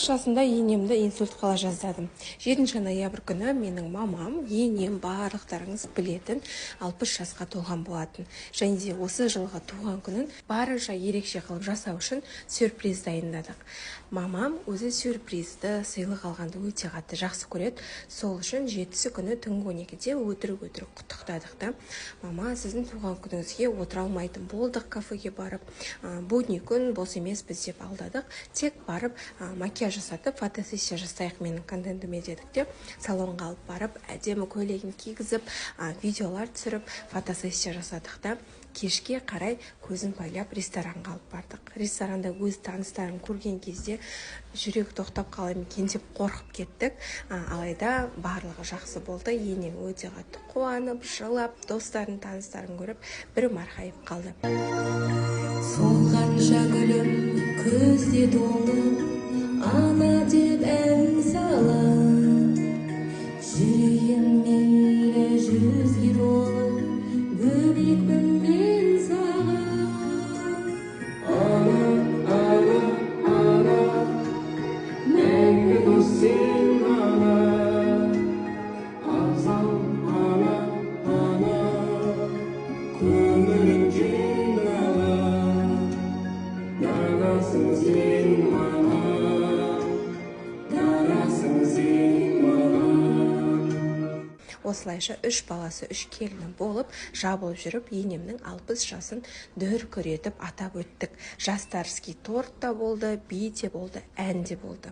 60 жасында енемді инсульт қыла жаздадым. 7 ноябрь күні менің мамам, енем, барлықтарыңыз білетін, 60 жасқа толған болатын. Және де осы жылғы туған күнін барынша ерекше қылып жасау үшін сюрприз дайындадық. Мамам өзі сюрпризді, сыйлық алғанды өте қатты жақсы көреді. Сол үшін жетісі күні түнгі 12-де өтірік өтірік құттықтадық та: «Мама, сіздің туған күніңізге отыра алмайтын болдық, кафеге барып, будний күн, бос емеспіз», – деп алдадық. «Тек барып, макияж жасатып, фотосессия жасайық менің контентіме», – дедік те, салонға алып барып, әдемі көйлегін кигізіп, видеолар түсіріп, фотосессия жасадық та, кешке қарай көзін байлап, ресторанға алып бардық. Ресторанда өз таныстарын көрген кезде жүрегі тоқтап қала ма екен деп қорқып кеттік. Алайда барлығы жақсы болды. Енем өте қатты қуанып, жылап, достарын, таныстарын көріп, бір марқайып қалды. Солғанша гүлім күзде толып, ана деп ән салып, жүрегім мейлі жүзге толып, бөбекпін мен саған. Ана, ана, ана, мәңгі дос сен, ана, абзал ана, ана, көңілім жинала, данасың сен маған, дарасың сен маған. Осылайша үш баласы, үш келіні болып, жабылып жүріп, енемнің 60 жасын дүркіретіп атап өттік. Жастарский торт та болды, би де болды, ән де болды.